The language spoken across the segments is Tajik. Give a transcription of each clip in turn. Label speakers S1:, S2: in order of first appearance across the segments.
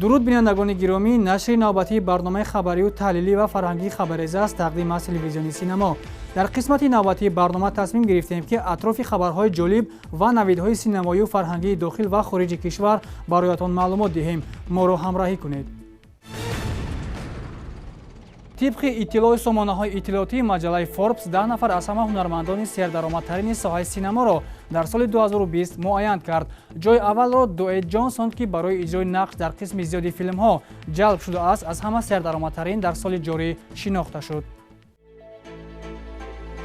S1: Дуруд, бинандагони гиромӣ! Нашри навбатии барномаи хабарию таҳлилӣ ва фарҳангии «Хабареза» аст, тақдим аз телевизиони «Синамо». Дар қисмати навбатии барнома тасмим гирифтем, ки атрофи хабарҳои ҷолиб ва навидҳои синамоию фарҳангии дохил ва хориҷи кишвар бароятон маълумот диҳем. Моро ҳамроҳӣ кунед. Тибқи иттилои сомонаҳои иттилоотии маҷаллаи Форбс, 10 нафар аз ҳама ҳунармандони сердаромадтарини соҳаи синаморо дар соли 2020 муайян кард. Ҷои аввалро Дуэйн Ҷонсон, ки барои иҷрои нақш дар қисми зиёди филмҳо ҷалб шудааст, аз ҳама сердаромадтарин дар соли ҷорӣ шинохта шуд.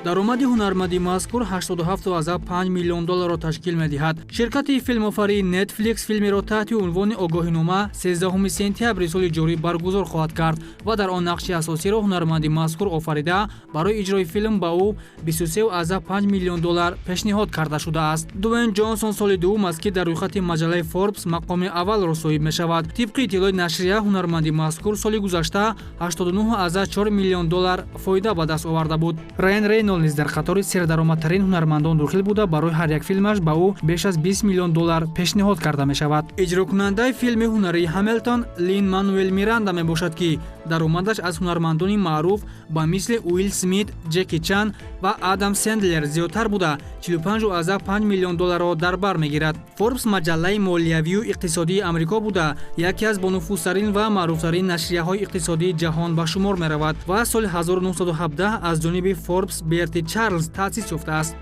S1: Даромади ҳунарманди мазкур 87,5 миллион долларро ташкил медиҳад. Ширкати филмофарии Netflix филмеро таҳти унвони «Огоҳинома» 13 сентябри соли ҷорӣ баргузор хоҳад кард ва дар он нақши асосиро ҳунарманди мазкур офарида, барои иҷрои филм ба ӯ 23,5 миллион доллар пешниҳод карда шудааст. Дуэйн Ҷонсон соли дуввум аст, ки дар рӯйхати маҷаллаи Форбс мақоми аввалро соҳиб мешавад. Тибқи иттилои нашрия, ҳунарманди мазкур соли гузашта 89,4 миллион доллар фоида ба даст оварда буд. Райан Рейнолд низ дар қатори сердаромадтарин ҳунармандон дохил буда, барои ҳар як филмаш ба ӯ беш аз 20 миллион доллар пешниҳод карда мешавад. Иҷрокунандаи филми ҳунарии «Ҳамилтон» Лин Мануэл Миранда мебошад, ки даромадаш аз ҳунармандони маъруф ба мисли Уилл Смит, Ҷеки Чан ва Адам Сендлер зиёдтар буда, 45,5 миллион долларро дар бар мегирад. Форбс маҷаллаи молиявию иқтисодии Амрико буда, яке аз бонуфузтарин ва маъруфтарин нашрияҳои иқтисодии ҷаҳон ба шумор меравад ва соли 1917 аз ҷониби Форбс Берти Чарлз таъсис ёфтааст.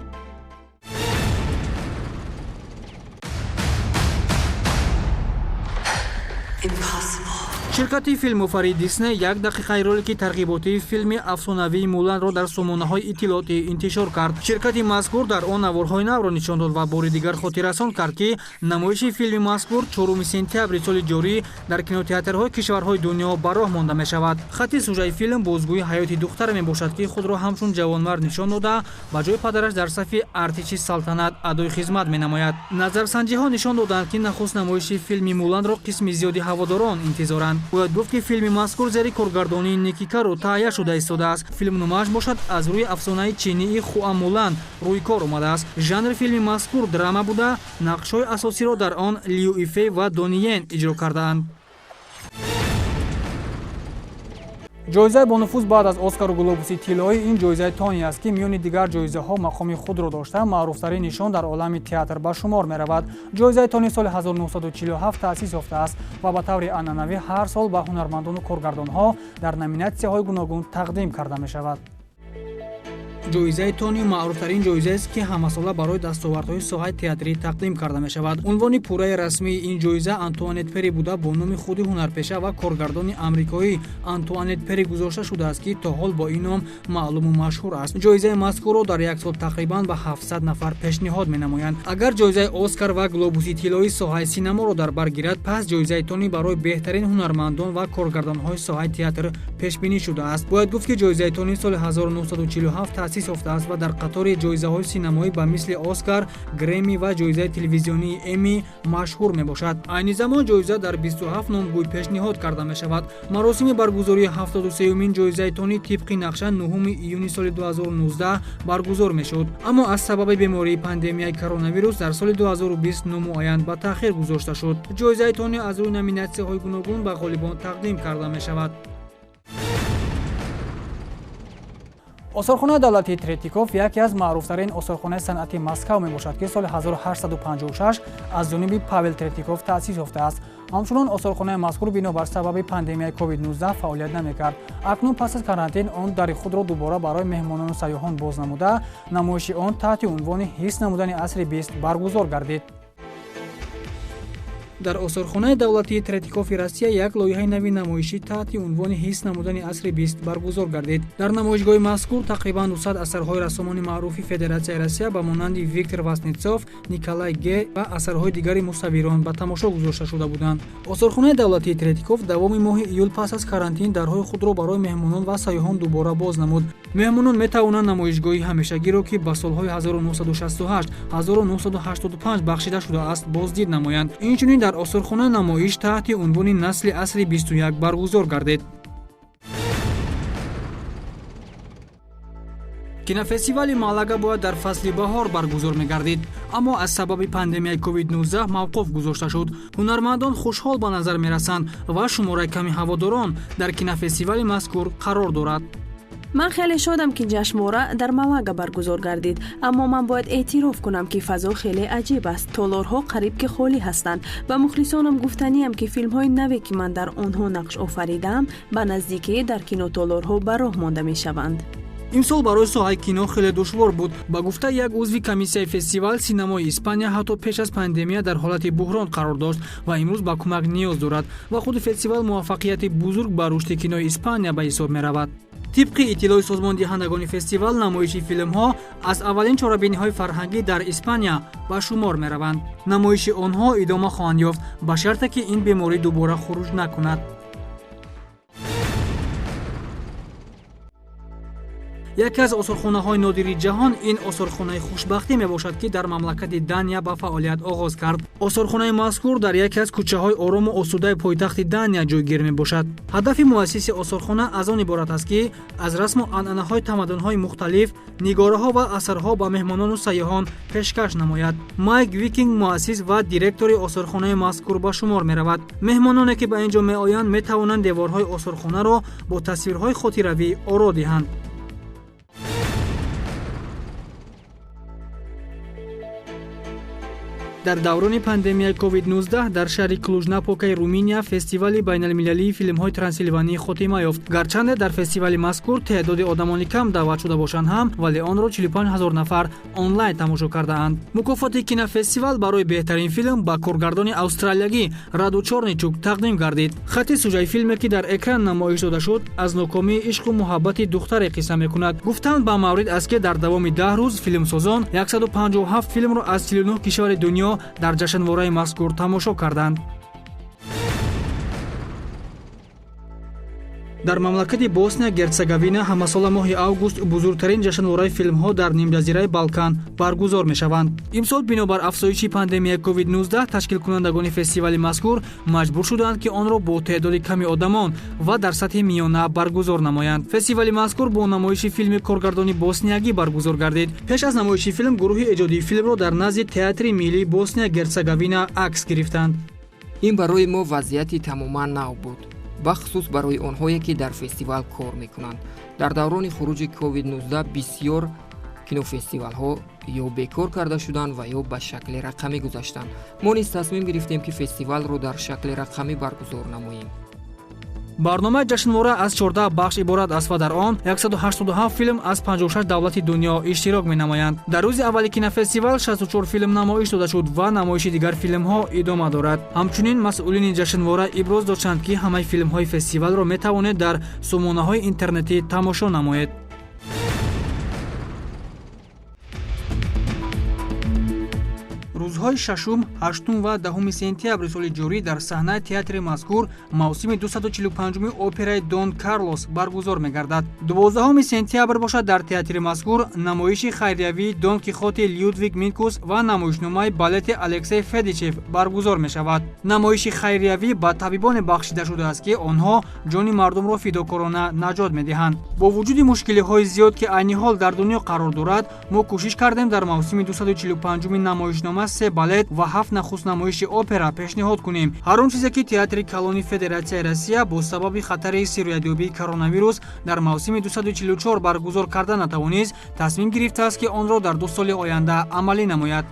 S1: Ширкати филмофарии Дисней як дақиқаи ролики тарғиботии филми афсонавии «Муланро» дар сомонаҳои иттилоотӣ интишор кард. Ширкати мазкур дар он наворҳои навро нишон дод ва бори дигар хотиррасон кард, ки намоиши филми мазкур 4 сентябри соли ҷорӣ дар кинотеатрҳои кишварҳои дунё ба роҳ монда мешавад. Хатти сужаи филм бозгӯи ҳаёти духтаре мебошад, ки худро ҳамчун ҷавонмард нишон дода, ба ҷои падараш дар сафи артиши салтанат адои хизмат менамояд. Назарсанҷиҳо нишон доданд, ки нахуст намоиши филми «Муланро» қисми зиёди ҳаводорон интизоранд. Бояд гуфт, ки филми мазкур зери коргардонии Ники Каро таҳия шуда истодааст. Филмномааш бошад, аз рӯи афсонаи чинии Хуа Мулан рӯи кор омадааст. Жанри филми мазкур драма буда, нақшҳои асосиро дар он Лю Ифей ва Дони Йен иҷро кардаанд. Ҷоизаи бонуфуз баъд аз Оскару Глобуси тиллоӣ ин ҷоизаи Тони аст, ки миёни дигар ҷоизаҳо мақоми худро дошта, маъруфтарин нишон дар олами театр ба шумор меравад. Ҷоизаи Тони соли 1947 таъсис ёфтааст ва ба таври анъанавӣ ҳар сол ба ҳунармандону коргардонҳо дар номинатсияҳои гуногун тақдим карда мешавад. Ҷоизаи Тони маъруфтарин ҷоизаест, ки ҳамасола барои дастовардҳои соҳаи театрӣ тақдим карда мешавад. Унвони пурраи расмии ин ҷоиза Антуанет Пери буда, бо номи худи ҳунарпеша ва коргардони амрикоӣ Антуанет Пери гузошта шудааст, ки то ҳол бо ин ном маълуму машҳур аст. Ҷоизаи мазкурро дар як сол тақрибан ба 700 нафар пешниҳод менамоянд. Агар ҷоизаи Оскар ва Глобуси тиллоӣ соҳаи синаморо дар бар гирад, пас ҷоизаи Тони барои беҳтарин ҳунармандон ва коргардонҳои соҳаи театр пешбинӣ шудааст. Бояд гуфт, ки ҷоизаи Тони соли 1947 таъсис ёфтааст ва дар қатори ҷоизаҳои синамоӣ ба мисли Оскар, Грэмми ва ҷоизаи телевизионии Эмми машҳур мебошад. Айни замон ҷоиза дар 27 номгӯй пешниҳод карда мешавад. Маросими баргузории 73-юмин ҷоизаи Тони тибқи нақша 9 июни соли 2019 баргузор мешуд, аммо аз сабаби бемории пандемияи коронавирус дар соли 2020 номуайян ба таъхир гузошта шуд. Ҷоизаи Тони аз рӯи номинатсияҳои гуногун ба ғолибон тақдим карда мешавад. Осорхонаи давлатии Третьяков яке аз маъруфтарин осорхонаи санъати Москав мебошад, ки соли 1856 аз ҷониби Павел Третьяков таъсис ёфтааст. Ҳамчунон осорхонаи мазкур бинобар сабаби пандемияи COVID-19 фаъолият намекард. Акнун пас аз карантин он дари худро дубора барои меҳмонону сайёҳон боз намуда, намоиши он таҳти унвони «Ҳис намудани асри бист» баргузор гардид. Дар осорхонаи давлатии Третьякови Россия як лоиҳаи нави намоишӣ таҳти унвони «Ҳис намудани асри бист» баргузор гардид. Дар намоишгоҳи мазкур тақрибан 200 асарҳои рассомони маъруфи Федератсияи Россия ба монанди Виктор Васнетсов, Николай Ге ва асарҳои дигари мусаввирон ба тамошо гузошта шуда буданд. Осорхонаи давлатии Третьяков давоми моҳи июл пас аз карантин дарҳои худро барои меҳмонон ва сайёҳон дубора боз намуд. Меҳмонон метавонанд намоишгоҳи ҳамешагиро, ки ба солҳои 1968 1985 бахшида шудааст, боздид намоянд. Инчунин дар осорхона намоиш таҳти унвони «Насли асри 21» баргузор гардид. Кинофестивали Малага бояд дар фасли баҳор баргузор мегардид, аммо аз сабаби пандемияи COVID-19 мавқуф гузошта шуд. Ҳунармандон хушҳол ба назар мерасанд ва шумораи ками ҳаводорон дар кинофестивали мазкур қарор дорад.
S2: Ман хеле шодам, ки ҷашнвора дар Малага баргузор гардид, аммо ман бояд эътироф кунам, ки фазо хеле аҷиб аст. Толорҳо қариб ки холӣ ҳастанд. Ба мухлисонам гуфтаниям, ки филмҳои наве, ки ман дар онҳо нақш офаридаам, ба наздикӣ дар кинотолорҳо ба роҳ монда мешаванд.
S1: Имсол барои соҳаи кино хеле душвор буд. Ба гуфтаи як узви комиссияи фестивал, синамои Испания ҳатто пеш аз пандемия дар ҳолати буҳрон қарор дошт ва имрӯз ба кӯмак ниёз дорад ва худи фестивал муваффақияти бузург ба рушди кинои Испания ба ҳисоб меравад. Тибқи иттилои созмондиҳандагони фестивал, намоиши филмҳо аз аввалин чорабиниҳои фарҳангӣ дар Испания ба шумор мераванд. Намоиши онҳо идома хоҳанд ёфт, ба шарте ки ин беморӣ дубора хуруҷ накунад. Яке аз осорхонаҳои нодири ҷаҳон ин осорхонаи хушбахтӣ мебошад, ки дар мамлакати Дания ба фаъолият оғоз кард. Осорхонаи мазкур дар яке аз кӯчаҳои орому осудаи пойтахти Дания ҷойгир мебошад. Ҳадафи муассиси осорхона аз он иборат аст, ки аз расму анъанаҳои тамаддунҳои мухталиф нигораҳо ва асарҳо ба меҳмонону сайёҳон пешкаш намояд. Майк Викинг муассис ва директори осорхонаи мазкур ба шумор меравад. Меҳмононе, ки ба ин ҷо меоянд, метавонанд деворҳои осорхонаро бо тасвирҳои хотиравӣ оро диҳанд. Дар даврони пандемияи COVID-19 дар шаҳри Клужнапокаи Руминия фестивали байналмилалии филмҳои Трансилванӣ хотима ёфт. Гарчанде дар фестивали мазкур теъдоди одамони кам даъват шуда бошанд ҳам, вале онро 45 ҳазор нафар онлайн тамошо кардаанд. Мукофоти кинофестивал барои беҳтарин филм ба коргардони австралиягӣ Раду Чорничук тақдим гардид. Хати сужаи филме, ки дар экран намоиш дода шуд, аз нокомии ишқу муҳаббати духтаре қисса мекунад. Гуфтанд ба маврид аст, ки дар давоми 10 рӯз филмсозон 157 филмро аз 49 кишвари дунё дар ҷашнвораи мазкур тамошо карданд. Дар мамлакати Босния Герцеговина ҳамасола моҳи август бузургтарин ҷашнвораи филмҳо дар нимҷазираи Балкан баргузор мешаванд. Имсол бинобар афзоиши пандемияи COVID-19 ташкилкунандагони фестивали мазкур маҷбур шуданд, ки онро бо теъдоди ками одамон ва дар сатҳи миёна баргузор намоянд. Фестивали мазкур бо намоиши филми коргардони босниягӣ баргузор гардид. Пеш аз намоиши филм гурӯҳи эҷодии филмро дар назди Театри миллии Босния Герцеговина акс гирифтанд.
S3: Ин барои мо вазъияти тамоман нав буд, бахусус барои онҳое, ки дар фестивал кор мекунанд. Дар даврони хуруҷи COVID-19 бисьёр кинофестивалҳо ё бекор карда шуданд ва ё ба шакли рақамӣ гузаштанд. Мо низ тасмим гирифтем, ки фестивалро дар шакли рақамӣ баргузор намоем.
S1: Барномаи ҷашнвора аз 14 бахш иборат аст ва дар он 187 филм аз 56 давлати дунё иштирок менамоянд. Дар рӯзи аввали кинофестивал 64 филм намоиш дода шуд ва намоиши дигар филмҳо идома дорад. Ҳамчунин масъулини ҷашнвора иброз доштанд, ки ҳамаи филмҳои фестивалро метавонед дар сомонаҳои интернетӣ тамошо намоед. Рӯзҳои 6, 8 ва 10 сентябри соли ҷорӣ дар саҳнаи театри мазкур мавсими 245 операи Дон Карлос баргузор мегардад. 12 сентябр бошад, дар театри мазкур намоиши хайриявии Дон Кихоти Людвиг Минкус ва намоишномаи балети Алексей Федичев баргузор мешавад. Намоиши хайриявӣ ба табибоне бахшида шудааст, ки онҳо ҷони мардумро фидокорона наҷот медиҳанд. Бо вуҷуди мушкилиҳои зиёд, ки айни ҳол дар дунё қарор дорад, мо кӯшиш кардем дар мавсими 245 намоишнома се балет ва ҳафт нахуст намоиши опера пешниҳод кунем. Ҳар он чизе, ки Театри калони Федератсияи Россия бо сабаби хатари сироятёбии коронавирус дар мавсими 244 баргузор карда натавонист, тасмим гирифтааст, ки онро дар 2 соли оянда амалӣ намояд.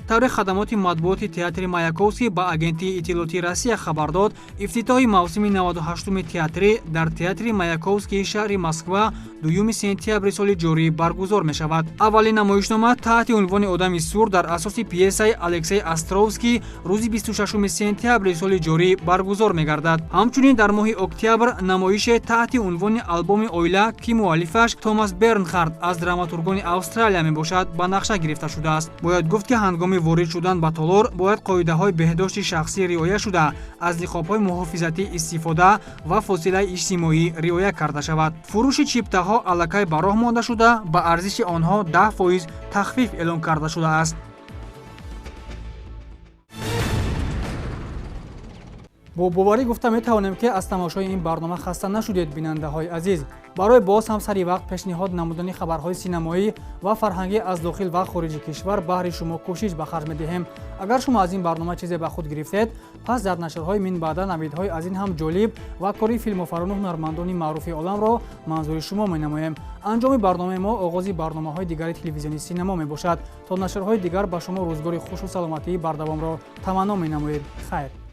S1: Тавре хадамоти матбуоти театри Маяковский ба Агентии иттилоотии Россия хабар дод, ифтитоҳи мавсими 98-уми театрӣ дар театри Маяковскии шаҳри Москва 2 сентябри соли ҷорӣ баргузор мешавад. Аввалин намоишнома таҳти унвони «Одами сур» дар асоси пьесаи Алексей Островский рӯзи 26 сентябри соли ҷорӣ баргузор мегардад. Ҳамчунин дар моҳи октябр намоише таҳти унвони «Албоми оила», ки муаллифаш Томас Бернхард аз драматургони Австралия мебошад, ба нақша гирифта шудааст. Бояд гуфт, ки ҳангоми ворид шудан ба толор бояд қоидаҳои беҳдошти шахсӣ риоя шуда, аз ниқобҳои муҳофизатӣ истифода ва фосилаи иҷтимоӣ риоя карда шавад. Фурӯши чиптаҳо аллакай ба роҳ монда шуда, ба арзиши онҳо 10% тахфиф эълон карда шудааст. Бо боварӣ гуфта метавонем, ки аз тамошои ин барнома хаста нашудед. Бинандаҳои азиз, барои боз ҳам сари вақт пешниҳод намудани хабарҳои синамоӣ ва фарҳангӣ аз дохил ва хориҷи кишвар баҳри шумо кӯшиш ба харҷ медиҳем. Агар шумо аз ин барнома чизе ба худ гирифтед, пас дар нашрҳои минбаъда навидҳои аз ин ҳам ҷолиб ва кори филмофарону ҳунармандони маъруфи оламро манзури шумо менамоем. Анҷоми барномаи мо оғози барномаҳои дигари телевизиони Синемо мебошад. То нашрҳои дигар ба шумо рӯзгори хушу саломатии бардавомро таманно менамоем. Хайр.